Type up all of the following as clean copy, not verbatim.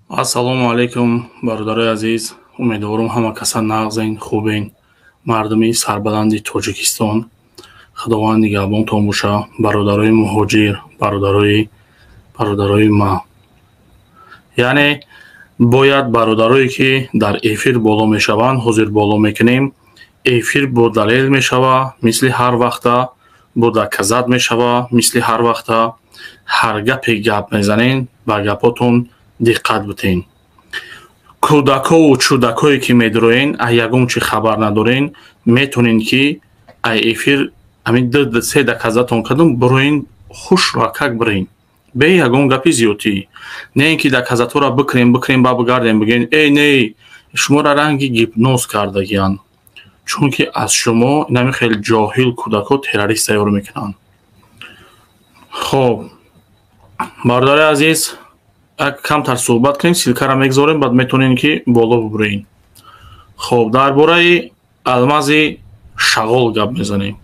Ассалому алайкум, бародарои азиз. Умедворам, ҳама каса нағзен, хубен. Мардуми сарбаланди Тоҷикистон, Худованд нигаҳбонтон боша. Бародарои муҳоҷир, бародарои ма, яъне бояд бародарое, ки дар эфир боло мешаванд, ҳозир боло мекунем. Эфир бо далел мешава, мисли ҳар вақта, бо доказать мешава, мисли ҳар вақта. Ҳар гапе гап мезанен, ба гапотон диққат битен. Кӯдакову чӯдакое, ки медроен, а ягон чи хабар надорен, метонен, ки ай эфир ҳамин ду се доказать он кардум, бироен, хушракак бирен, бе ягон гапи зиёдтӣ. Не ин ки доказать ҳоро бикунем, бикунем, ба бигардем, бигӯен: «Эй, не, шуморо ранги гипноз кардагиянд», чунки аз шумо инами хеле ҷоҳил кӯдакҳо террорист тайёр мекунанд. Хоб, бародари азиз, як камтар суҳбат кунем, ссылка ра мегзорем, баъд метавонем, ки боло бубурем. Хоб, дар бораи Алмази Шағол гап мезанем.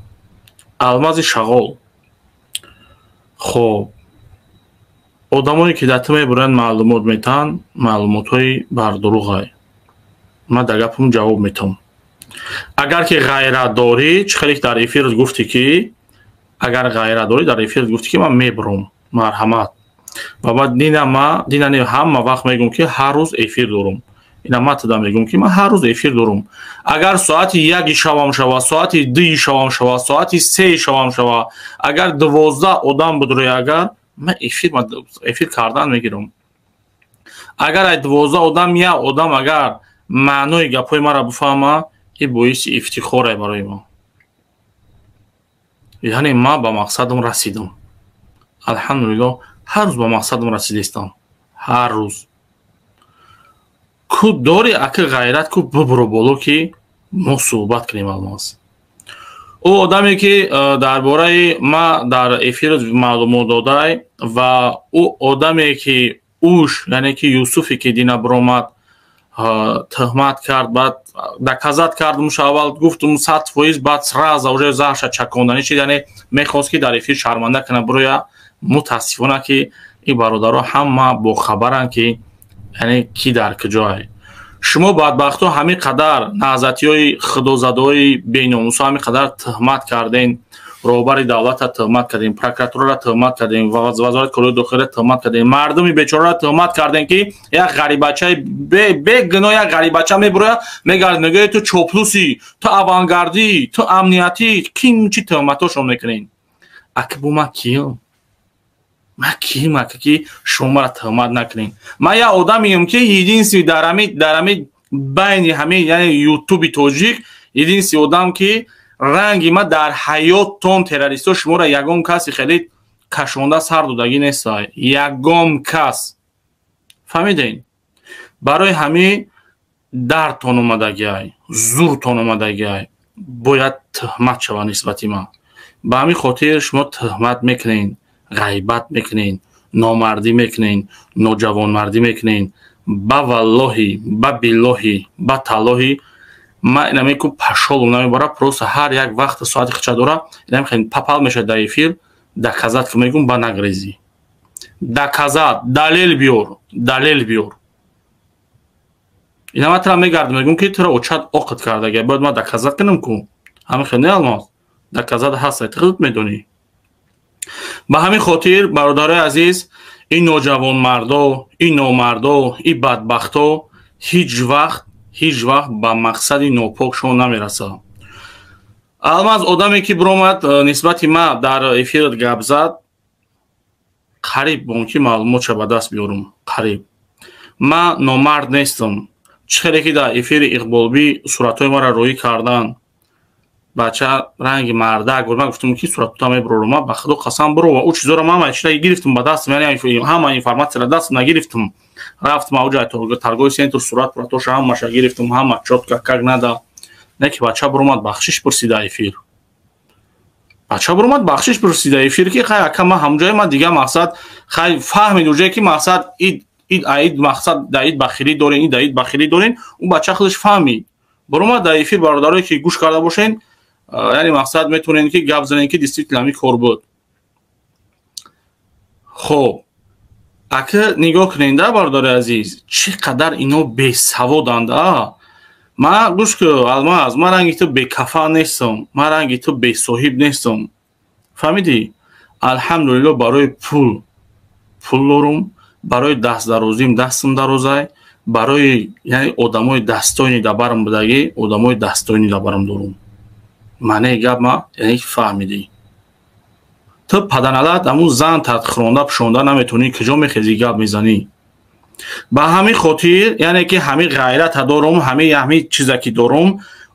Алмази Шағол. Хоб, одамое, ки дар ту мебуранд, маълумот метаҳанд, маълумотҳои бардуруғай. Ман дар гапам ҷавоб метавам. Агар ки ғайрат дорӣ, чӣ хеле дар эфир гуфтӣ, ки агар ғайрат дорӣ, дар эфир гуфтӣ, ки ман мебурам, марҳамат. Ва баъд дина ма дина не, ҳама вақт мегӯм, ки ҳар рӯз эфир дорум. Ина ма туда мегӯм, ки ман ҳар рӯз эфир дорум. Агар соати 1-и шавам шава, соати 2-и шавам шава, соати 3-и шавам шава, агар 12 одам будрои, агар ман эфир кардан мегирам. Агар ай 12 одам як одам агар маънои гапҳои маро бифаҳма, ин боиси ифтихоре барои ман, яъне ман ба мақсадам расидам. Алҳамдулиллоҳ, ҳар рӯз ба мақсадам расидаистам, ҳар рӯз. Ку дори, ака, ғайрат, ку бубуро боло, ки мо суҳбат кунем. Алмаз, ӯ одаме, ки дар бораи ма дар эфир маълумот додай, ва ӯ одаме, ки уш, яъне ки Юсуфе, ки дина биромад, тӯҳмат кард, баъд доказать кардумш, аввал гуфтум 100%, баъд сразу уже заҳша чаконданӣ шид, яъне мехост, ки дар эфир шарманда кунад бироя. Мутаассифона, ки ин бародаро ҳама бохабаранд, ки яъне ки дар куҷое. Шумо бадбахтҳо ҳамин қадар наҳзатиҳои худозадаҳои беномусо, ҳамин қадар тӯҳмат кардем, роҳбари давлатро тӯҳмат кардем, прокуратураро тӯҳмат кардем, Вазорати корҳои дохилиро тӯҳмат кардем, мардуми бечораро тӯҳмат кардем, ки як ғарибачаи бегуноҳ, як ғарибача мебурояд, мегард, мегӯяд: «Ту чоплусӣ, ту авангардӣ, ту амниятӣ». Ким чӣ тӯҳматҳошон мекунем? Ака, бу ман киём? Ман кием, ака, ки шумо маро тӯҳмат накунем? Ман як одамеем, ки единственный дар ҳами байни ҳамин, яъне Ютуби тоҷик, единственный одам, ки ранги ма дар ҳаёттон террористо шуморо ягон каси хеле кашонда сар додагӣ нестай, ягон кас. Фаҳмидем? Барои ҳамин дардтон омадагиай, зуртон омадагиай, бояд тӯҳмат шавад нисбати ман. Ба ҳамин хотир шумо тӯҳмат мекунед, ғайбат мекунед, номардӣ мекунед, ноҷавонмардӣ мекунед. Ба валлоҳи, ба биллоҳи, ба таллоҳи, ман инаме ку пашолум намебара. Просто ҳар як вақт соати хича дора, инам хеле папал мешавад дар эфир. Доказать ки мегӯм, ба нагрезӣ, доказать, далел биёр, далел биёр. Ина ман тра мегардам, мегӯм, ки туро очат оқит кардага, бояд ман доказать кунам ку. Ҳамин хел не, Алмоз? Доказать ҳаст, ти худат медонӣ. Ба ҳамин хотир, бародарои азиз, ин ноҷавонмардо, ин номардо, ин бадбахто ҳеҷ вақт, ҳеҷ вақт ба мақсади нопокшон намерасад. Алмаз, одаме, ки биромад, нисбати ма дар эфират гап зад, қариб бонки маълумотша ба даст биёрум. Қариб ман номард нестам. Чӣ хеле ки дар эфири Иқболбӣ суратҳои маро роӣ карданд, бача ранги мардак буд. Ман гуфтам, ки суратута мебурорум, ман ба Худо қасам, бурова. Ӯ чизоро ман чида гирифтам ба дастам, яъне ҳама информация ро дастам нагирифтам. Рафтам ауҷа торговый центр, сурат пуратоша ҳамаша гирифтам, ҳама чётко, как надо. Не ки бача буромад, бахшиш пурсида эфир. Бача буромад, бахшиш пурсида эфир, ки хай, ака, ман ҳамҷои ман дига мақсад, хай, фаҳмид уҷое, ки мақсад ид аид, мақсад да ид бахилӣ дорен, ид даид бахилӣ дорен. Ӯ бача худаш фаҳмид, буромад дар эфир. Бародарое, ки гӯш карда бошен, яъне мақсад метавонем, ки гап занем, ки действительно ҳамин кор буд. Хоб. Ака, нигоҳ кунед, да, бародари азиз, чӣ қадар ино бесаводанд. А ман, гӯш ку, Алмаз, ман ранги ту бекафан нестам, ман ранги ту бесоҳиб нестам, фаҳмидӣ? Алҳамдулилло, барои пул пул дорум, барои дастдарозим дастам дарозай, барои, яъне, одамои дастоини дабарам будагӣ, одамои дастоини дабарам дорум. Маънаи гап ма, яъне, фаҳмидӣ? Ту паданалат, ҳамун зан тадхӯронда пӯшонда наметавонӣ, куҷо мехезӣ, гап мезанӣ? Ба ҳамин хотир, яъне ки ҳамин ғайрата дорум, ҳамин чизе ки дорум,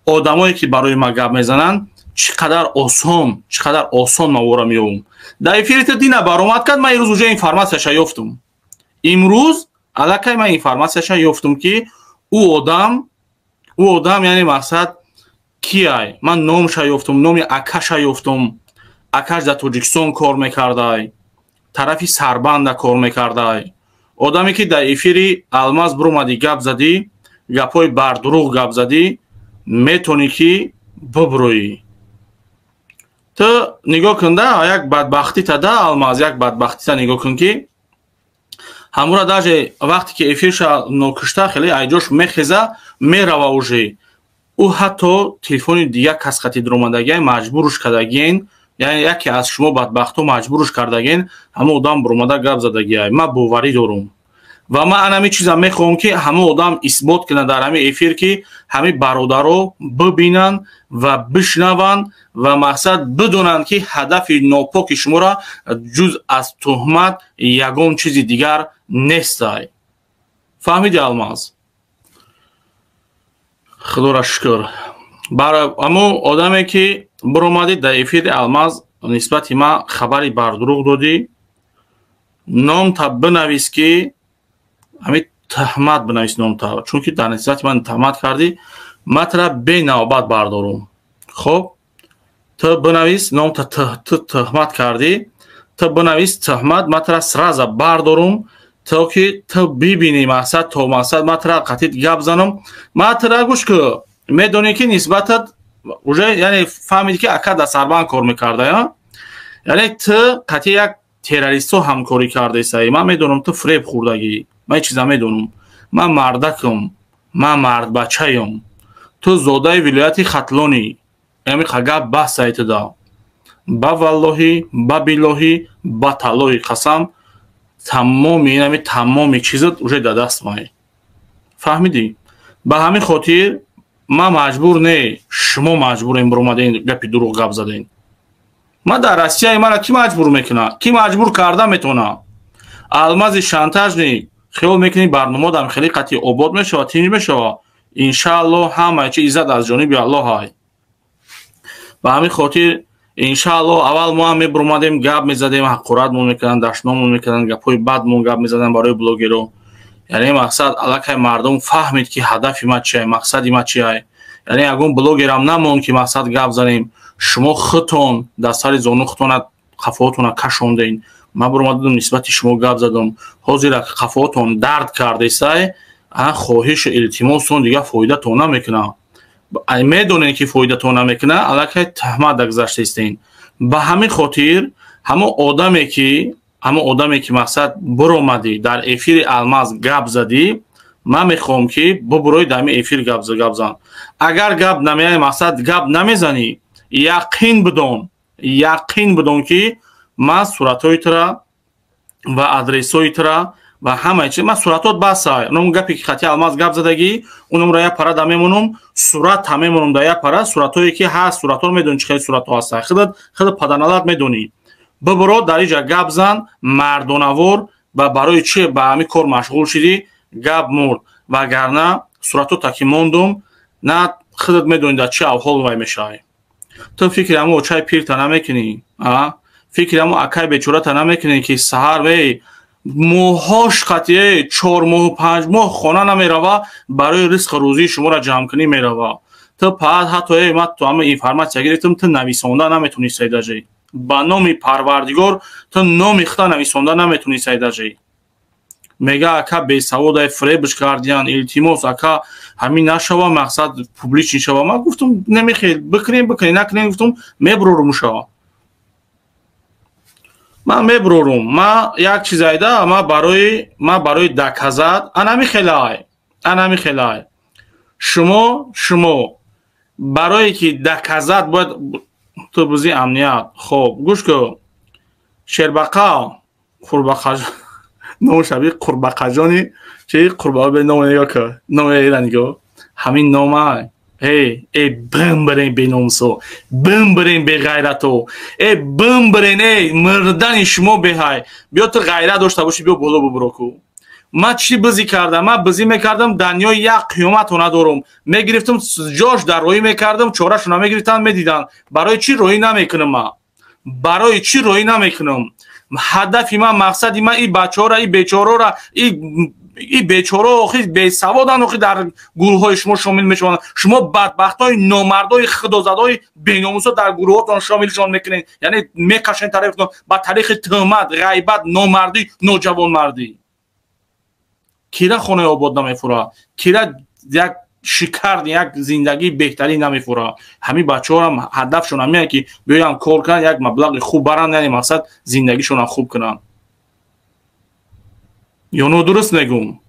одамое ки барои ма гап мезананд, чӣ қадар осон, чӣ қадар осон мавора меёбум. Дар эфири ту дина баромад кард, ман имрӯз уже информатсияша ёфтум. Имрӯз аллакай ман информатсияша ёфтум, ки ӯ одам, яъне мақсад, кияй. Ман номша ёфтум, номи акаша ёфтум. Акаш дар Тоҷикистон кор мекардай, тарафи Сарбанда кор мекардай. Одаме ки дар эфири Алмаз биромадӣ, гап задӣ, гапҳои бардурӯғ гап задӣ, метавонӣ ки бибурӯӣ. Ту нигоҳ кун, да, як бадбахтита, да, Алмаз, як бадбахтита нигоҳ кун, ки ҳамура даже вақте ки эфирша нокушта, хеле айҷош мехеза, мерава уже. Ӯ ҳатто телефони дигар кас хати дуромадагиай, маҷбуруш кардагиен, яъне яке аз шумо бадбахтҳо маҷбуруш кардаген, ҳамон одам буромада гап задагиай. Ман боварӣ дорум ва ман анами чиза мехоҳам, ки ҳамон одам исбот кунад дар ҳамин эфир, ки ҳамин бародаро бибинанд ва бишнаванд ва, мақсад, бидонанд, ки ҳадафи нопоки шуморо ҷуз аз туҳмат ягон чизи дигар нестай. Фаҳмиди, Алмаз? Худоро шукр. Ҳамун одаме ки биромадӣ дар эфири Алмаз, нисбати ман хабари бардурӯғ додӣ, номта бинавис, ки ҳамин туҳмат бинавис номта, чунки дар нисбати ман туҳмат кардӣ, ман тара бенавбат бардорум. Хоб, ту бинавис номта, ту туҳмат кардӣ, ту бинавис туҳмат, ман тара сразу бардорум, то ки ту бибинӣ, мақсад, то, мақсад, ман тара қатъи гап занам. Ман тара, гӯш ку, медонӣ, ки нисбатат уже, яъне, фаҳмидӣ, ки ака дар Сарбанд кор мекарда, яъне ту қатъи як террористҳо ҳамкорӣ кардесаи. Ман медонам, ту фиреб хӯрдагӣ, ман чиза медонам. Ман мардакам, ман мардбачаям. Ту зодаи вилояти Хатлонӣ, ами гап басай туда. Ба валлоҳӣ, ба биллоҳӣ, ба таллоҳи қасам, тамоми инами тамоми чизат уже дар даст май, фаҳмидӣ? Ба ҳамин хотир ман маҷбур не, шумо маҷбурем, биромаден, гапи дурӯғ гап заден. Ман дар Россияи, мара кӣ маҷбур мекунад? Кӣ маҷбур карда метавонад? Алмази шантажник, хиёл мекунӣ, барномаодам хеле қатъи обод мешавад, тинҷ мешавад? Иншааллоҳ, ҳамаи чи иззат аз ҷониби Аллоҳ ай. Ба ҳамин хотир, иншааллоҳ, аввал мо ҳам мебуромадем, гап мезадем, ҳақоратмон мекарданд, дашномон мекарданд, гапҳои бадмон гап мезаданд барои блогеро. Яъне, мақсад, аллакай мардум фаҳмид, ки ҳадафи ма чиай, мақсади ма чиай. Яъне ягон блогерам намонд, ки, мақсад, гап занем. Шумо худтон дар сари зону худтона қафоотона кашонден. Ман буромадам, нисбати шумо гап задам. Ҳозира қафоотон дард кардесай, хоҳишу илтимостон дигар фоидатон намекунад. Медонед, ки фоидатон намекунад, аллакай туҳмат гузаштаистен. Ба ҳамин хотир ҳамон одаме ки, мақсад, биромадӣ, дар эфири Алмаз гап задӣ, ман мехоҳам, ки бубурои, дар ҳамин эфир гап зан. Агар гап намеяи, мақсад, гап намезанӣ, яқин бидон, яқин бидон, ки ман суратҳои тура ва адресҳои тура ва ҳамаи чи. Ман суратҳот басай, онам гапе ки хати Алмаз гап задагӣ, унамро як пара да мемонам, сурат ҳам мемонам да як пара. Суратҳое ки ҳаст, суратҳоро медонӣ, чӣ хели суратҳо ҳастанд, худат худ паданалат медонӣ. Бибуро, дар иҷа гап зан мардонавор ва барои чи ба ҳамин кор машғул шидӣ, гап мурд. Вагарна суратҳо таки мондум, на худат медонӣ, дар чӣ авҳол вай мешавӣ. Ту фикри ҳамун очаи пирта намекунӣ, фикри ҳамун акай бечората намекунӣ, ки саҳар вей моҳҳош қатъие, 4 моҳу 5 моҳ хона намерава, барои ризқу рӯзии шуморо ҷамъкунӣ мерава. Ту паат ҳатто э ман ту ҳама информатсия гирифтам, ту нависонда наметонӣ сайдажи. Ба номи Парвардигор, ту номи худа нависонда наметонӣ сайдажи. Мега, ака бесаводай, фиребш кардиян, илтимос, ака, ҳамин нашава, мақсад, публичный шава. Ман гуфтум, намехел бикунем, бикунем, накунем, гуфтум, мебурорум шава. Ман мебурорум. Ман як чиз айда, ман барои доказат анами хелай. Анами хелай. Шумо барое ки доказат бояд ту бузи амният. Хоб, гӯш кун. Шербақа, қурбақа ном шабеҳи қурбақаҷони чи қурбақа бе ном нигоҳ кун. Номи ира нигоҳ. Ҳамин нома. Эй, эй бимбирен беномусо, бимбирен беғайрато, эй бимбирен, эй мурдани шумо беҳай. Биё ту ғайрат дошта бошӣ, биё боло бубуро ку. Ман чӣ бизӣ кардам? Ман бизӣ мекардам, дунёи як қиёмато надорум. Мегирифтам, ҷош дар роҳӣ мекардам, чорашо намегирифтам, медиданд. Барои чӣ роҳӣ намекунам ман? Барои чӣ роҳӣ намекунам? Ҳадафи ман, мақсади ман ин бачаҳоро, ин бечораро, ин бечора охи бесаводанд, охи дар гурӯҳҳои шумо шомил мешаванд. Шумо бадбахтҳои номардои худозадои беномусо дар гурӯҳотон шомилшон мекунед, яъне мекашед тарафтон ба тариқи туҳмат, ғайбат, номардӣ, ноҷавонмардӣ. Кира хонаи обод намефура, кира як шикар, як зиндагии беҳтарин намефура. Ҳамин бачаҳоам ҳадафшон ҳамине ки биёянд кор кунанд, як маблағи хуб баранд, яъне мақсад зиндагишонам хуб кунанд. Ё нодуруст мегӯм?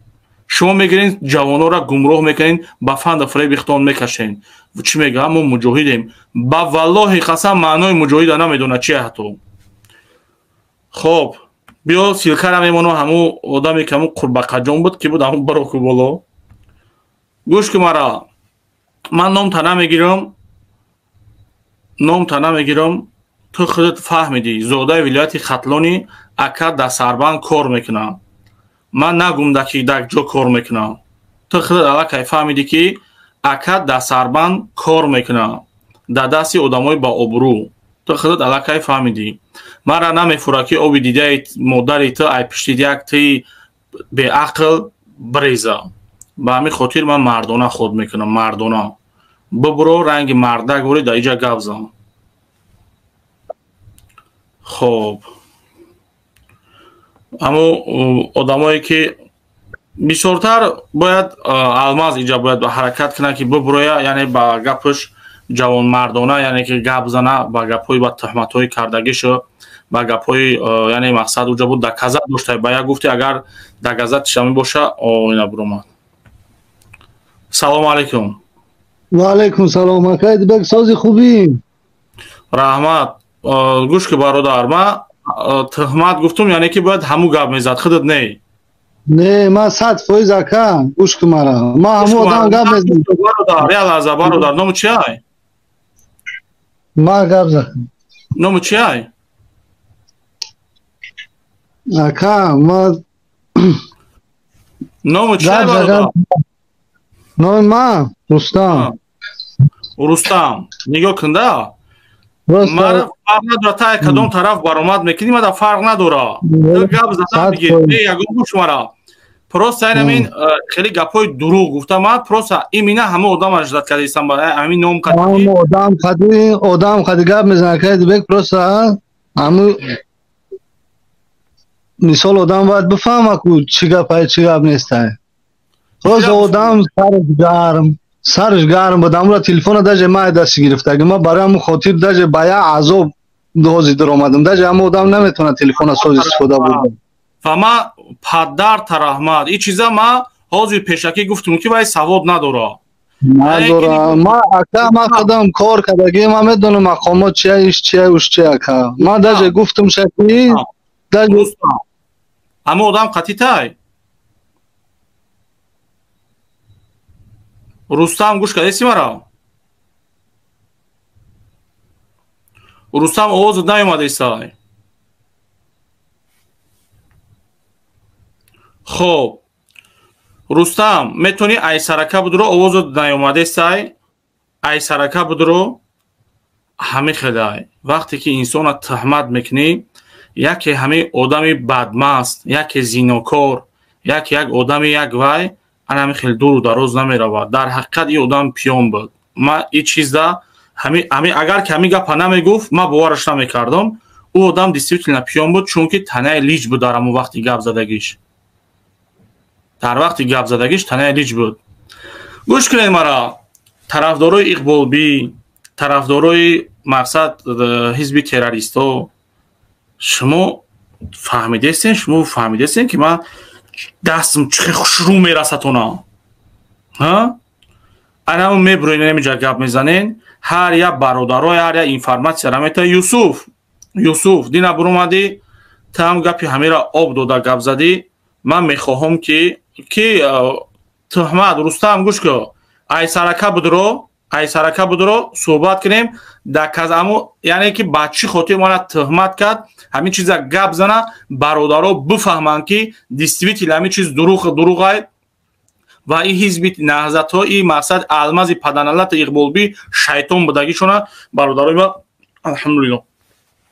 Шумо мегиред ҷавононро гумроҳ мекунед, ба фанду фиреби худтон мекашед. Чӣ мегӯям? Мо муҷоҳидем. Ба валлоҳи қасам маънои муҷоҳида намедонад чи ҳатто. Хоб, биё силкара мемонам ҳамун одаме ки ҳамун қурбақаҷон буд, ки буд ҳамун бароку боло. Гӯш кун мара. Ман номта намегирам. Номта намегирам. Ту худат фаҳмидӣ. Зодаи вилояти Хатлони ака дар сарбанд кор мекунам. Ман нагумда ки дар ҷо кор мекунам. Ту худат аллакай фаҳмидӣ ки ака дар сарбанд кор мекунам. Дар дасти одамои ба обрӯ. Ту худат аллакай фаҳмидӣ. Мара намефура ки оби дидаи модари ту ай пишти як ти беақл бреза. Ба ҳамин хотир ман мардона худ мекунам, мардона. Бубуро ранги мардак бори дар иҷа гап зан. Хоб. Аммо одамое ки бисёртар бояд алмаз иҷа бояд ҳаракат кунад ки бубуроя, яъне ба гапаш ҷавонмардона, яъне ки гап зана ба гапҳои ба туҳматҳои кардагишу, ба гапҳои яъне мақсад уҷа буд доказат дошта. Ба як гуфти агар доказат шами боша, ина буромад. Салому алайкум. Ва алайкум салом. Акай Дибек, сози хубӣ? Раҳмат. Гӯш ки бародар, ман туҳмат гуфтум, яъне ки бояд ҳамун гап мезад, худат не. Не, ман 100% ака, гӯш ки мара. Ман ҳамун одам гап мезанам. Бародар, як лаҳза бародар, ному чи ай? Ман гап задам. Ному чи ай? Ака, ман ному чи ай бародар? Номи ман Рустам. Рустам, нигоҳ кун да. Мара фарқ надора та кадом тараф баромад мекунӣ, мада фарқ надора. Гап задан бигир, не ягон гӯш мара. Просто ҳамин хеле гапҳои дурӯғ гуфта, ман просто имина ҳама одам аждат кардаистам, ҳамин ном қади. Одам қади, одам қади гап мезанад, кайди бек просто ҳамун мисол одам бояд бифаҳма ку чӣ гапай, чӣ гап нестай. Просто одам сараш гарм буд, амро телефона даже ман даст гирифтаги, ман барои ҳамун хотир даже ба як азоб ҳозир даромадам, даже ҳамун одам наметавонад телефона соз истифода бурда. Ва ман падарта раҳмат, ин чиза ман ҳозир пешакӣ гуфтум ки вай савод надора. Надора. Ман ака, ман худам кор кардагӣ, ман медонам мақомот чия, иш чия, уш чия ака. Ман даже гуфтум шаки, даже ҳамун одам қатитай. Рустам гӯш кардеси мара? Рустам овозат наёмадесай. Хоб, Рустам, метавонӣ айсарака будро, овозат наёмадесай, айсарака будро. Ҳамин хелай. Вақте ки инсона туҳмат мекунӣ, яке ҳамин одами бадмаст, яке зинокор, яке як одами як вай, ана ҳамин хеле дуру дароз намеравад. Дар ҳақиқат ин одам пиён буд. Ман ин чизда ҳамин агар ки ҳамин гапа намегуфт, ман бовараш намекардам. Ӯ одам действительно пиён буд, чунки танаи лиҷ буд дар ҳамон вақти гап задагиш. Дар вақти гап задагиш танаи лиҷ буд. Гӯш кунед мара, тарафдорои Иқболбӣ, тарафдорои мақсад ҳизби террористҳо, шумо Фаҳмидестен, шумо фаҳмидестен, ки ман дастам чӣ хушрӯ мерасатона? Анаму мебуроин, инамиҷа гап мезанен, ҳар як бародаро ҳар як информатсияра мета. Юсуф, Юсуф, дина буромадӣ, ту ҳам гапи ҳамира об дода гап задӣ. Ман мехоҳам, ки туҳмат. Рустам, гӯш ку, айсарака будро, айсарака будро, суҳбат кунем даказаму, яъне ки ба чӣ хотир мана туҳмат кард, ҳамин чиза гап зана, бародаро бифаҳманд, ки действительно ҳамин чиз дурӯғ дурӯғай ва ин ҳизби наҳзатҳо, и мақсад Алмази паданалати Иқболбӣ шайтон будагишона. Бародарои ма, алҳамдулилло,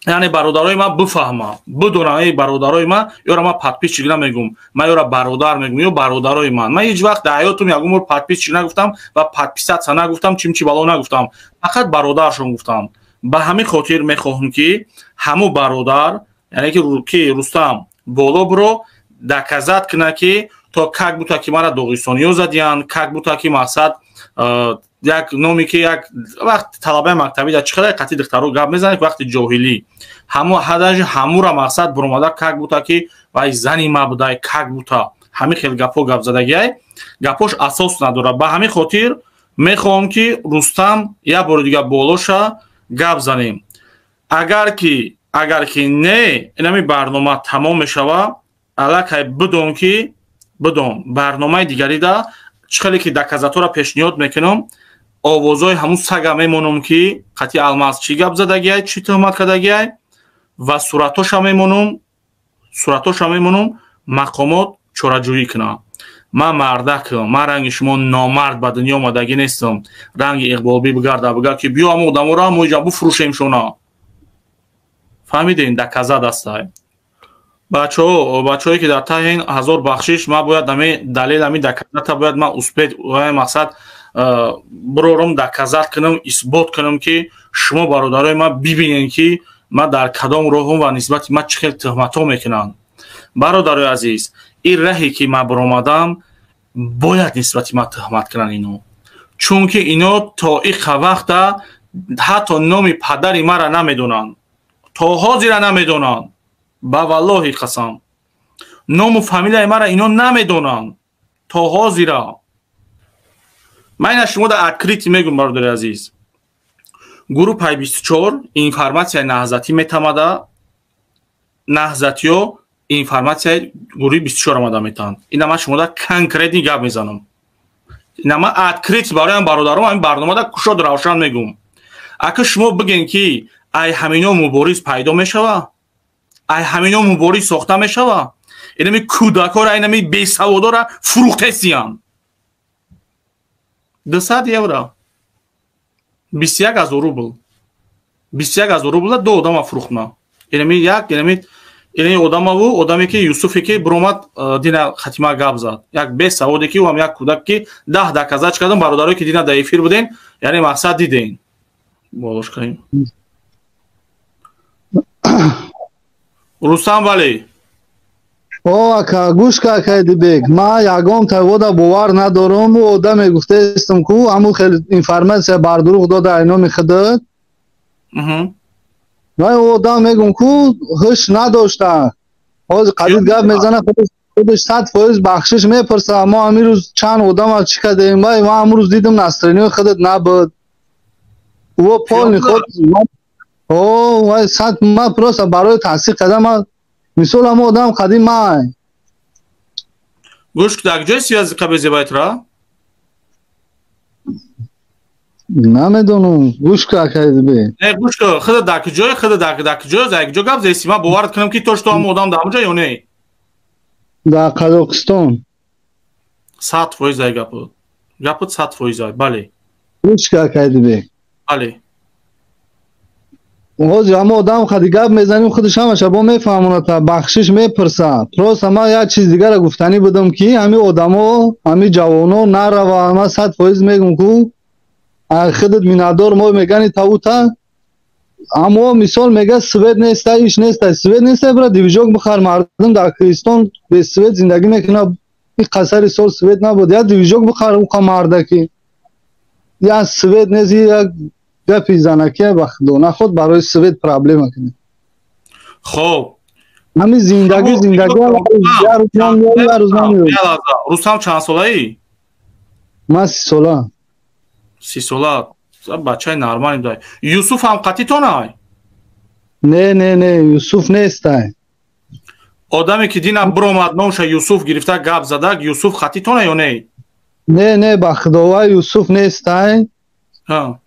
яъне бародарои ман бифаҳмам, бидонам, эй бародарои ман, ёра ман подписчик намегум, ман ёра бародар мегум, ё бародарои ман. Ман ҳеҷ вақт дар ҳаётум ягон бор подписчик нагуфтам ва подписаться нагуфтам, чимчи бало нагуфтам, фақат бародаршон гуфтам. Ба ҳамин хотир мехоҳам, ки ҳамун бародар, яъне ки Рустам, боло биро, доказать кунад, ки то как будто ки мара доғистониё задиянд, как будто ки мақсад як номе, ки як вақт талабаи мактабӣ дар чӣ қадар қатъи духтаро гап мезанед, вақти ҷоҳилӣ, ҳамо ҳадаҷи ҳамура мақсад буромада, как будто ки вай зани ма будай, как будто ҳамин хел гапҳо гап задагиай, гапҳош асос надорад. Ба ҳамин хотир мехоҳам, ки Рустам як бори дига болоша гап занем. Агар ки не, инами барнома тамом мешава, аллакай бидон, ки бидон, барномаи дигарида чӣ хеле ки доказатора пешниҳод мекунам, овозҳои ҳамун сага мемонам, ки қатъи Алмаз чӣ гап задагиай, чӣ туҳмат кардагиай, ва суратоша мемонам, суратоша мемонам, мақомот чораҷӯӣ кунам. Ман мардакам, ман ранги шумо номард ба дунё омадагӣ нестам, ранги Иқболбӣ бигарда бига, ки биё ҳамун одаморо мо иҷа буфурӯшем шона. Фаҳмидем, доказать астай. Бачаҳо, бачаҳое, ки дар таҳин, ҳазор бахшиш, ман бояд ами далел, ами доказать а бояд ман успеть, мақсад бирорам, доказать кунам, исбот кунам, ки шумо бародарои ман бибинед, ки ман дар кадом роҳум ва нисбати ман чӣ хел туҳматҳо мекунанд. Бародарои азиз, ин раҳе, ки ман баромадам, бояд нисбати ман туҳмат кунанд ино, чунки ино то иқа вақта ҳатто номи падари маро намедонанд, то ҳозира намедонанд. Ба валлоҳи қасам, ному фамилияи маро ино намедонанд то ҳозира. Ман ина шумо дар открытый мегӯм, бародари азиз, группаи 24 информатсияи наҳзатӣ метамада, наҳзатиё информатсияи гурӯҳи 24 омада метаҳанд. Ина ман шумо дар конкретный гап мезанам, ина ман открытый бароям бародаром ҳамин барномада кушод равшан мегӯм. Ака, шумо бигӯен, ки ай ҳамино мубориз пайдо мешава, ай ҳамино мубориз сохта мешава? Инами кӯдакора, инами бесаводора фурӯхтесиян 200 евро, 21 000 рубл, 21 000 рубла ду одама фурӯхтма. Инами як, инами одамаву одаме, ки Юсуфе, ки биромад, дина хатима гап зад, як бесаводе, ки ӯам як кӯдак, ки даҳ доказать кардам. Бародарое, ки дина дар эфир буден, яъне мақсад диден, болош кардем. Рустам, бале. О, ака, гӯш ка, акай Дибек, ман ягон тавода бовар надорам. Ӯ одаме гуфтаистам, ку ҳамун хел информатсия бардурӯғ дода ай номи худат. Вай одам мегум, ку ҳуш надошта, ҳозир қадид гап мезана, худаш 100% бахшиш мепурса. Мо ҳамин рӯз чанд одама чӣ кардем? Вай ман ҳамун рӯз дидам, настроение худат набуд, ӯ полный худ. О, вай сад, ман просто барои тасдиқ кардам, ман мисол ҳамон одам қадим май. Гӯш, дар ҷои связи қабезебайтра? Намедонам, гӯш ка, акайдибе. Не, гӯш ка, худа дар куҷои, худа дар куҷои, дар ҷо гап зести, ман боварат кунам, ки то что ҳамон одам дар ҳамон ҷо ё не? Дар Қазоқистон. 100% ай гапот, гапот 100% ай, бале. Гӯш ка, акайдибе. Бале. Ҳозир ҳама одам хади гап мезанем, худаш ҳамаша бо мефаҳмонад, бахшиш мепурса. Просто ман як чиз дигара гуфтанӣ будам, ки ҳамин одамо, ҳамин ҷавоно нарава. Ман 100% мегум, ку худат миннатдор мо мегани тавута. Аммо мисол мега, свет неста, иш неста, свет неста, бира движок бихар. Мардум дар Киргизистон бе свет зиндагӣ мекунад, ин қасари сол свет набуд. Як движок бихар, уқа мардаки як свет нест, як гапи занакия, ба худо наход барои свет проблема кунед. Хоб. Ҳамин зиндагӣ зиндагӣ Рустам, чанд солаӣ? Ман 30 сола. 30 сола, бачаи нормалӣ дай. Юсуф ҳам қатитонай? Не, не, не, Юсуф нестай. Одаме ки дина биромад, номша Юсуф гирифта гап задак, Юсуф қатитона ё не? Не, не, ба худовай, Юсуф нестай. Ана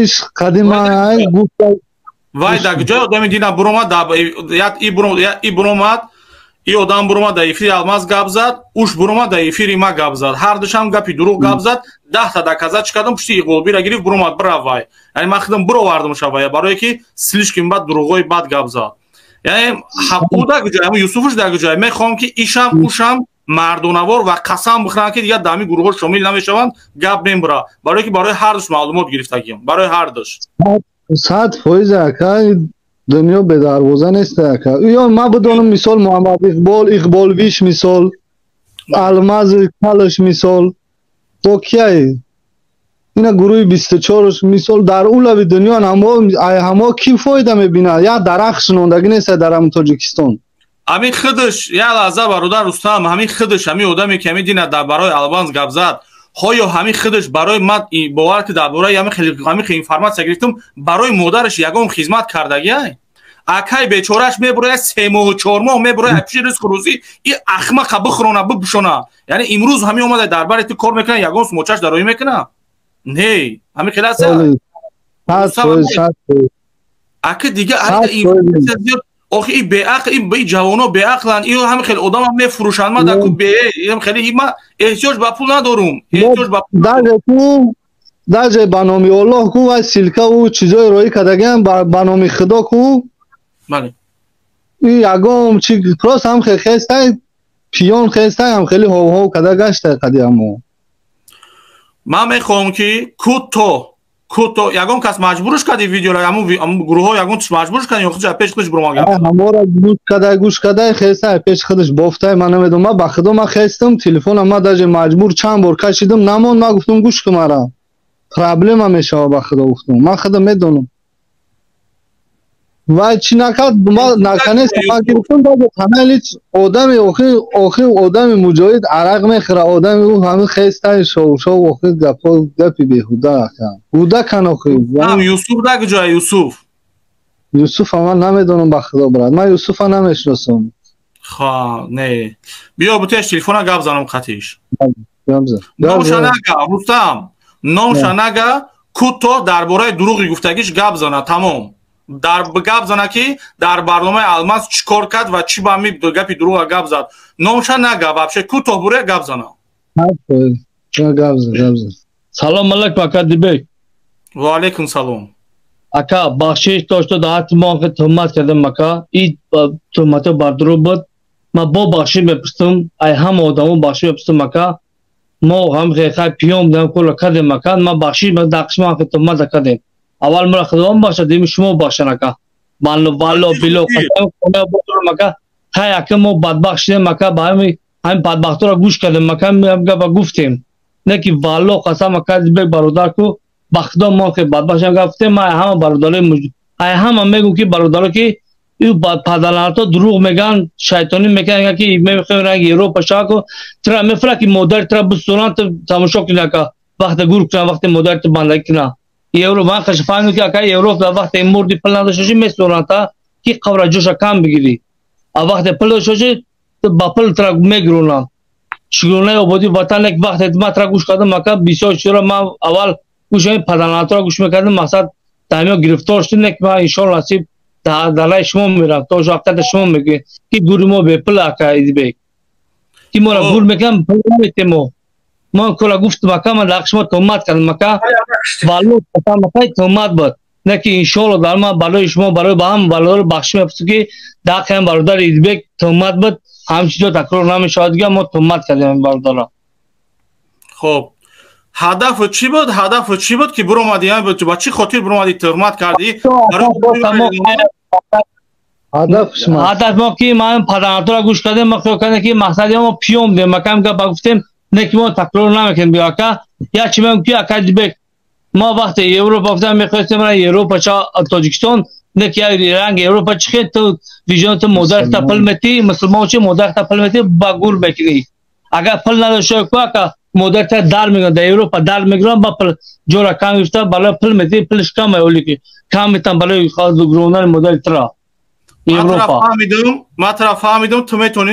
иш қадимай гуфта. Вай дар ҷои одами дина биромад, и биромад, и одам биромад, дар эфири Алмаз гап зад, уш биромад, дар эфири ма гап зад, ҳардушам гапи дурӯғ гап зад. 10та доказать чӣ кардам, пушти иқболбира гирифт, биромад, бирав вай. Яъне ман худам бировардамша вая, барое ки слишком бад дурӯғҳои бад гап зад. Яъне ӯ дар куҷоя, Юсуфуш дар куҷоя? Мехоҳам, ки ишам, ушам мардонавор ва қасам бихӯранд, ки дигар дар ҳамин гурӯҳҳо шомил намешаванд, гап мебура, барое ки барои ҳардуш маълумот гирифтагиам, барои ҳардуш. 100%, ака, дунё бедарвоза нест, ака. Ё ман бидонам, мисол, Муҳаммад Иқбол, Иқболвиш, мисол, Алмаз калаш, мисол, бо кияй ина гурӯҳи 24-ш, мисол, дар ӯ лаби дунё ҳамо кӣ фоида мебинад? Як дарахт шинондагӣ нест дар ҳамин Тоҷикистон. Ҳамин худаш, як лаҳза, бародар Рустам, ҳамин худаш, ҳамин одаме ки ҳамин дина дар барои Алмаз гап зад, ҳоё ҳамин худаш барои ман, бовар ки дар бораи ҳамин хел информация гирифтам, барои модараш ягон хизмат кардагиай? Акай бечораш мебурояд, 3 моҳу 4 моҳ мебурояд, пиши ризқу рӯзӣ и ахмақа бихӯрона, бипӯшона. Яъне имрӯз ҳамин омада дар бари ту кор мекунад, ягон сумочаш дароӣ мекунад? Не, ҳамин хел аст. Ака, дига зиёд охи, и беақл, и ҷавоно беақланд, и ҳамин хел одама мефурӯшанд. Ма даку бе хеле ма эҳтиёҷ ба пул надорум, эҳтиёҷ ба Даже ба номи Оллоҳ ку, вай ссылка ву чизои роӣ кардагиам, ба номи Худо ку. Бале. И ягон чи просто ҳам хел хестай, пиён хестай, ҳам хеле ҳов-ҳов када гаштай қади ҳамо. Ман мехоҳам, ки кӯто кӯто ягон кас маҷбурш карди видеоро, ҳамун гурӯҳҳо ягон чиз маҷбурш карди ё худаш пеш худаш биромад? Ҳамора гӯш кадай, гӯш кадай, хестай, пеш худаш бофтай. Ман намедонам, ман ба худо, ман хестам, телефонам ман даже маҷбур чанд бор кашидам, намонд. Ман гуфтам: «Гӯш ку, мара проблема мешава, ба худо», гуфтам, ман худам медонам. Вай чӣ накард, наканест, ман гирифтам канали одами охи охи, одами муҷоҳид арақ мехӯра, одами ӯ ҳамин хестай, шов шов, охи гапо гапи беҳуда, ака, кӯдакан охи. Юсуф дар куҷоя, Юсуф? Юсуфа ман намедонам, ба худо, брат, ман Юсуфа намешиносам. Ха, не, биё бутеш телефона, гап занам қатиш. Номша нага, Рустам, номша нага, кӯто дар бораи дурӯғи гуфтагиш гап зана, тамом. Дар гап зана, ки дар барномаи Алмаз чӣ кор кард ва чӣ ба ми гапи дурӯға гап зад. Номша нага, вообще кӯтоҳ буре гап зана. Салом алайкум, ака Дибек. Ва алайкум салом. Ака, бахшиш дошта, дар ҳаққи мо туҳмат кардам, ака. И туҳмато бар дурӯғ буд. Ман бо бахшиш мепурсам, ай ҳама одамо бахшиш мепурсам, ака. Мо ҳам хай пиём будем, кора кардем, ака. Ман бахшиш дақиш, мо туҳмат кардем. Аввал мара Худованд бахшад, дими шумо бахшан, ака. Валло било ака, хай ака, мо бадбахт шудем, ака, ба ҳамин бадбахтора гӯш кардем, ака, гапа гуфтем. Не ки валло қасам, ака Дибек бародар ку, ба Худо, мо ки бадбахт шудем, гуфтем. Ма ҳама бародарои, ай ҳама мегӯм, ки бародаро, ки ю падаланато дурӯғ меган, шайтонӣ мекунанд, ки мехоҳем ранги Европа шава. Тра мефра, ки модари тра бисӯранд, тамошо кунӣ, ака, вақте гур кунанд, вақте модари ту бандагӣ кунанд. Европа ман хаш фаҳмидам, ки ака, Европа вақте мурди, пул надошта бошӣ, месӯранд, та ки қабра ҷоша кам бигирӣ, а вақте пул дошта бошӣ, ба пул тра мегиронанд. Шукронаи ободии ватан. Як вақте ман тра гӯш кардам, ака, бисёр чизро ман аввал гӯш падаланатро гӯш мекардам, мақсад дамиё гирифтор шудем. Не ки ман иншоалло насиб дар раи шумо мерам, то вақта шумо мегӯед, ки гури мо бепул, ака Идибек, ки моро гур мекунам, пул наметем. Мо кора гуфтам, ака, ман дар шумо туҳмат кардам, ака, валло қасам, ака, туҳмат буд. Не ки иншоалло дар ман барои шумо, барои ба ҳам бародаро бахшиш мепурсам, ки дар ҳаққи бародари Идибек туҳмат буд, ҳамин чизо такрор намешавад дига. Мо туҳмат кардем бародаро. Хоб, ҳадафу чӣ буд? Ҳадафу чӣ буд, ки биромадӣ? Ба чӣ хотир биромадӣ, туҳмат кардӣ? Ҳадаф мо ки ман падаратора гӯш кардем, мо хиёл кардем, ки мақсади мо пиём будем, акам гапа гуфтем. Не ки мо такрор намекунем биё, ака. Як чи мегӯм, ки ака Дибек, мо вақте Европа гуфтем, мехостем ра Европа ча Тоҷикистон. Не ки ранг Европа чихе ту вижон ту модар та пул мети, мусулмон чи модар та пул мети ба гур мекунӣ. Агар пул надошта ку ака модар та дар мегиранд, дар Европа дар мегиранд ба пул ҷора кам гирифта барои пул мети, пулш кам оли ки кам метан барои гуронани модари тра. Европа. Ман тра фаҳмидум, ту метавонӣ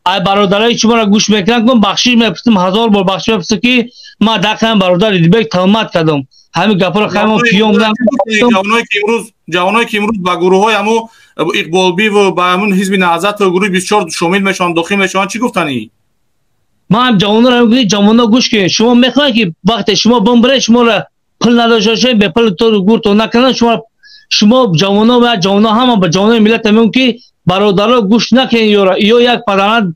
ай бародарои шуморо гӯш мекунам, кун бахшиш мепурсам, ҳазор бор бахшиш мепурсам ки ман дақиқан бародар Идибек туҳмат кардам. Ҳамин гапро хаймо пиём дам. Ҷавоное ки имрӯз ба гурӯҳҳои ҳамо Иқболбиву ба ҳамун ҳизби Наҳзату гурӯҳи 24 шомил мешаванд, дохил мешаванд, чӣ гуфтанӣ? Ман ҷавонро мегӯям, ҷавоно гӯш кунед. Шумо мехоҳед ки вақте шумо бимбиред, шуморо пул надошта бошед, бепул гуртон накунанд, шумо ҷавоно ва ҷавоно ҳама ба ҷавонои миллат мегӯям ки бародаро гӯш накунед ёра. Ё як падаранд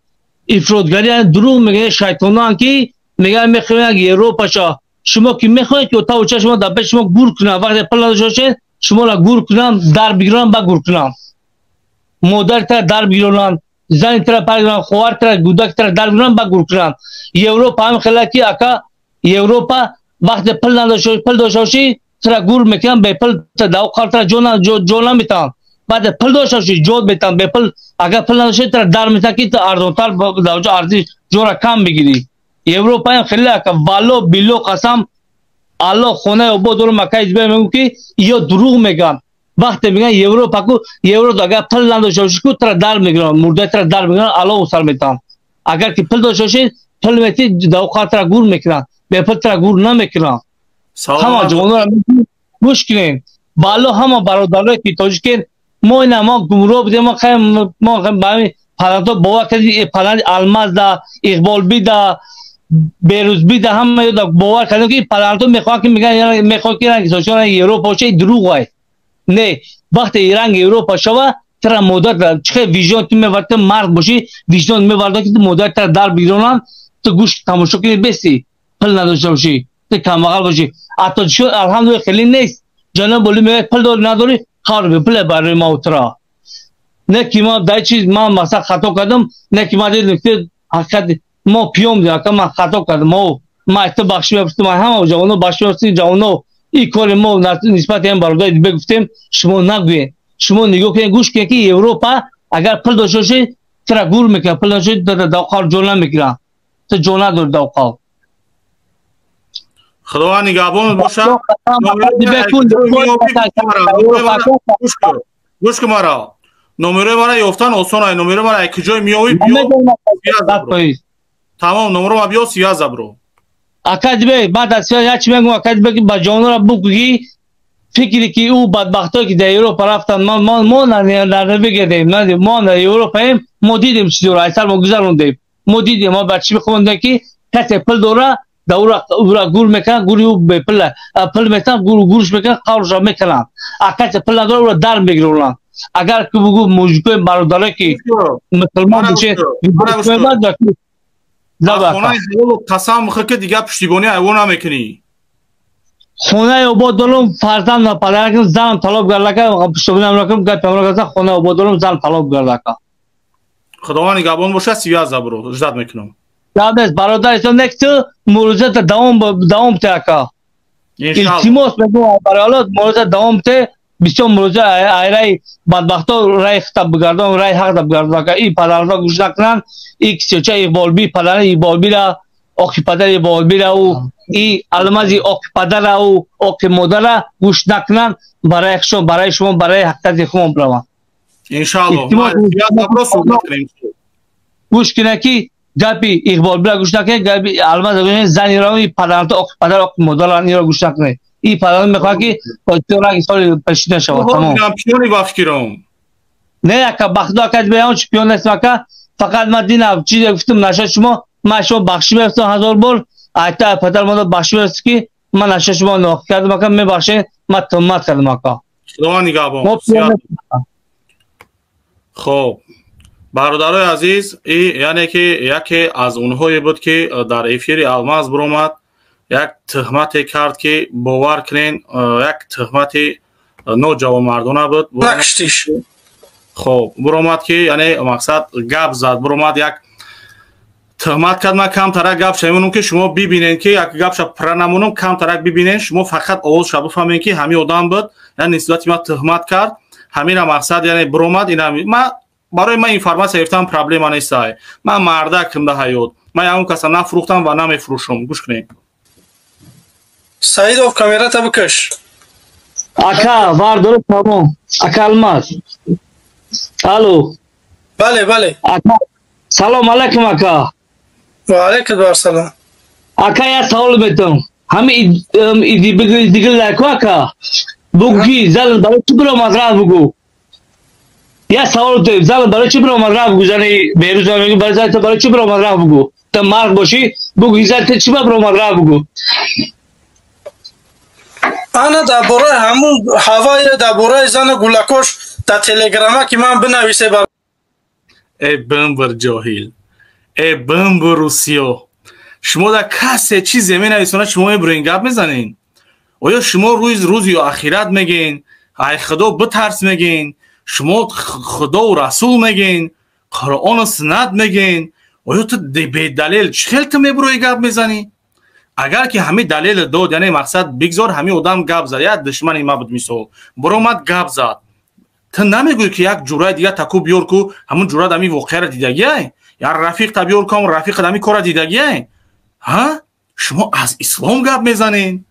ифротгарӣ дурӯғ мегӯянд, шайтонанд ки мегӯянд мехоҳанд Европа ша. Шумо ки мехоҳед ки отаву шумо дар пеши шумо гур кунанд, вақте пул надошта бошед, шуморо гур кунанд, дар бигиранд, ба гур кунанд. Модари тара дар бигиронанд, зани тара паргиранд, хоҳар тара, гӯдак тара дар бигиранд, ба гур кунанд. Европа ҳам хела ки ака Европа вақте пул надошта пул дошта бошӣ, тара гур мекунанд, бепул давқар тара ҷо наметаванд. Баъд пул дошта бошӣ, ҷо метаванд, бепул агар пул надошта тара дар метаванд ки ту арзонтар дар ҷо арзиш ҷора кам бигирӣ. Европа ҳам хеле ака валло билло қасам Аллоҳ хонаи обод дорам ака Идибек мегӯям ки ё дурӯғ мегӯянд. Вақте мегӯянд Европа ку Европа агар пул надошта бошӣ ку тара дар мегиранд, мурдаи тара дар мегиранд, Аллоҳ сар метаванд. Агар ки пул дошта бошӣ, пул мети давқар тара гур мекунанд, бепул тара гур намекунанд. Ҳама ҷавонро гӯш кунед. Ба Аллоҳ ҳама бародарое ки тоҷикен, мо ина мо гумроҳ будем, мо мо ба ҳамин парандо бовар кардем, паранди Алмаз да, Иқболби да, Берузби да ҳама ёда бовар кардем ки парандо мехоҳанд ки мегӯянд мехоҳанд ки ранги соҷикон ранги Европа бошад, дурӯғ ай. Не, вақте ранги Европа шава, тара модар чӣ хел виҷдон ту мевард, ту мард бошӣ, виҷдон мевард ки ту модар тара дар бигиронанд, ту гӯш тамошо кунӣ беси, пул надошта бошӣ, ту камбағал бошӣ. Ҳатто чӣ алҳамдулилла хеле нест. Ҷаноб Оли мегӯяд пул дорӣ надорӣ, қавр бепул барои ма утра. Не ки ма дар чиз ман масалан хато кардам, не ки ман дидам ки ҳақиқат мо пиём дидам, ака ман хато кардам, мо ман ту бахшиш мепурсам, ман ҳама ҷавоно бахшиш мепурсам, ҷавоно ин кори мо нисбати ҳам бародар Идибек гуфтем, шумо нагӯед. Шумо нигоҳ кунед, гӯш кунед ки Европа агар пул дошта бошӣ, тура гур мекунад, пул надошта бошӣ, тура давқар ҷо намекунад. Ту ҷо надорӣ давқар. Худованд нигаҳбонат бошад. Гӯш кун маро. Номерои мара ёфтан осон ай. Номерои мара ай куҷое меёвӣ биё. Тамом, номеро ма биё, связь бро. Ака Идибек, баъд аз связь як чи мегӯям, ака Идибек ба ҷавонора бугӯ фикре ки ӯ бадбахтое ки дар Европа рафтанд, мо дар бигардем, мо дар Европаем, мо дидем чӣ дора, ай сар мо гузарондем. Мо дидем, мо ба чӣ мехондем ки касе пул дора, да ура гур мекунанд, гури ӯ бепул, пул метаванд, гурш мекунанд, қаврша мекунанд. А касе пул надора, ура дар мегиронанд. Агар ки бугӯ мужикои бародарое ки мусулмон бошед, хонаи ҳалолу қасам мехӯр ки дигар пуштибонӣ айвон намекунӣ. Хонаи обод дорам, фарзанд ва падаракам занам талоб кардака, пуштибонӣ намекунам, гап ҳамро хонаи обод дорам, зан талоб кардака. Худованд нигаҳбон бошад, связь бро, ждать мекунам. Гап нест, бародар ислом нек ту муроҷиата давом те ака. Илтимос мекунам барои Аллоҳ, муроҷиат давом те, бисёр муроҷиат айраи бадбахто рай хита бигардон, рай ҳақ да бигардон ака. Ин падарро гӯш накунанд, ин кисёча Иқболби, падари Иқболбира, оқи падари Иқболбира ӯ, ин алмази оқи падара ӯ, оқи модара гӯш накунанд, барои худшон, барои шумо, барои ҳақиқати худмон бираванд. Иншааллоҳ. Гӯш кунед ки гапи Иқболбира гӯш накунед, гапи алмаз зани ро, падарто, оқи падар, оқи модара инро гӯш накунед. Ин падар мехоҳад ки ранги соли пешина шавад. Тамом. Пиёни ба фикром. Не ака, ба худо ака, беён чи пиён нест ака. Фақат ман динам чизе гуфтам наша шумо, ман шумо бахшиш мепурсам ҳазор бор. Айта падар модар бахшиш мепурсам ки ман наша шумо ноҳақ кардам ака, мебахшед, ман туҳмат кардам ака. Худованд нигаҳбон. Хоб, бародарои азиз, яъне ки яке аз онҳое буд ки дар эфири Алмаз биромад, як туҳмате кард ки бовар кунен, як туҳмати ноҷавонмардона буд. Хоб, биромад ки яъне мақсад гап зад, биромад як Тӯҳмат кард, ман камтарак гапша мемонам, ки шумо бибинед, ки як гапша пурра намонам, камтарак бибинед, шумо фақат овозша бифаҳмед, ки ҳамин одам буд, яъне нисбати ман тӯҳмат кард, ҳамина мақсад, яъне биромад. Ина ман барои ман информатсия гирифтан проблема нестай. Ман мардакам да ҳаёт, ман ягон каса нафурӯхтам ва намефурӯшам. Гӯш кунед. Саидов, камерата бикаш. Ака, вардор, тамом. Ака Алмаз. Алло. Бале, бале. Ака, салом алайкум, ака. Ва алайкум ассалом. Ака, я савол метам. Ҳами иди бигил лайку, ака. Бугу ки зал барои чӣ биромад рафт, бугу. Я савол ту, зал барои чӣ биромад рафт, бугу, зани Берӯз мегӯ, барои зан барои чӣ биромад рафт, бугу. Та мард бошӣ, бугу, зан чӣ биромад рафт, бугу. Ана дар бораи ҳамун ҳавае, дар бораи зану гулакош дар телеграма ки ман бинависе бар. Э бимбир ҷоҳил, э бимбир русиё, шумо дар касе чизе менависонад, шумо мебурен, гап мезанен. Оё шумо рӯз рӯзи ахират мегӯен, ай худо битарс мегӯен, шумо худову расул мегӯен, қуръону суннат мегӯен? Оё ту бедалел чӣ хел ту мебурои гап мезанӣ? Агар ки ҳамин далел дод, яъне мақсад, бигзор ҳамин одам гап зад, як душмани ма буд, мисол, биромад, гап зад, ту намегӯӣ, ки як ҷураи дига таку биёр ку, ҳамун ҷурат ҳамин воқеаро дидагиай, як рафиқта биёр ку, ҳамун рафиқат ҳамин корра дидагиай. Ҳа, шумо аз ислом гап мезанед.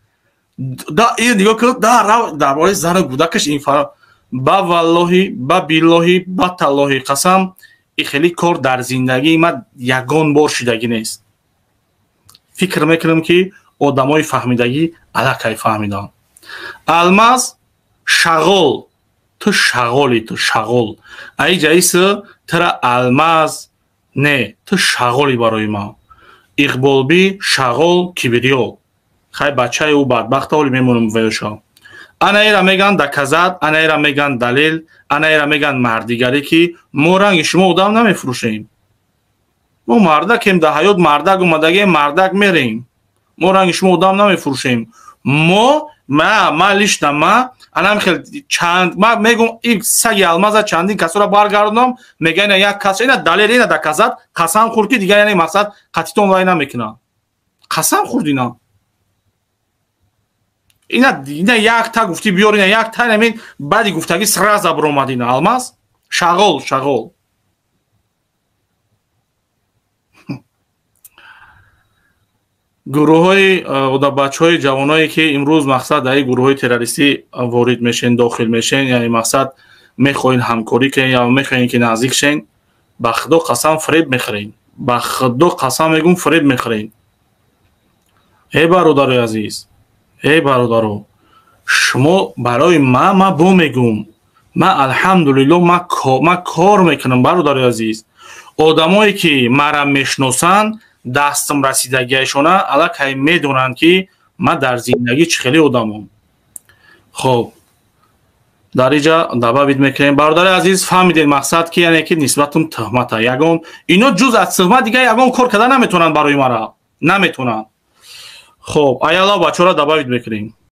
Да нигоҳ кун, да дар бораи зану кӯдакаш инфара. Ба валлоҳи, ба биллоҳи, ба таллоҳи қасам, и хеле кор дар зиндагии ман ягон бор шидагӣ нест. Фикр мекунам, ки одамои фаҳмидагӣ аллакай фаҳмиданд. Алмаз шағол, ту шағоли, ту шағол. Аи ҷаиси тура Алмаз не, ту шағоли барои ман. Иқболби шағол кибирё, хай, бачаи ӯ бадбахта, ҳоли мемонам ваёша. Ана ира меган доказать, ана ира меган далел, ана ира меган мардигарӣ, ки мо ранги шумо одам намефурӯшем. Мо мардакем да ҳаёт, мардак омадагем, мардак мерем. Мо ранги шумо одам намефурӯшем. Мо ма лично ма анам хел чанд ма мегум, и саги Алмаза чандин касора баргардонам, мега ина як кас, ина далел, ина доказать, қасам хӯрд, ки дигар, яъне мақсад, қатитон вай намекунам. Қасам хӯрд. Ина як та гуфтӣ, биёр, ина як та намин баъди гуфтагӣ сразу биромад. Ина Алмаз шағол, шағол. Гурӯҳҳои бачаҳои ҷавоное, ки имрӯз, мақсад, дар ин гурӯҳҳои террористӣ ворид мешен, дохил мешен, яъне мақсад, мехоҳен ҳамкорӣ кунен ё мехоҳен, ки наздик шен, ба худо қасам, фиреб мехӯрен. Ба худо қасам мегӯм, фиреб мехӯрен. Эй бародарои азиз, эй бародаро, шумо барои ман, ман бо мегӯм, ман алҳамдулилло, ман кор мекунам. Бародарои азиз, одамое ки мара мешиносанд, дастам расидагиашона аллакай медонанд, ки ман дар зиндагӣ чӣ хеле одамам. Хоб, дар иҷа добавить мекунем. Бародари азиз, фаҳмидед, мақсад, ки яъне ки нисбатум тӯҳмата. Ягон ино ҷуз аз тӯҳмат дигар ягон кор карда наметавонанд, барои мара наметавонанд. Хоб, аяла бачаҳоро добавить мекунем.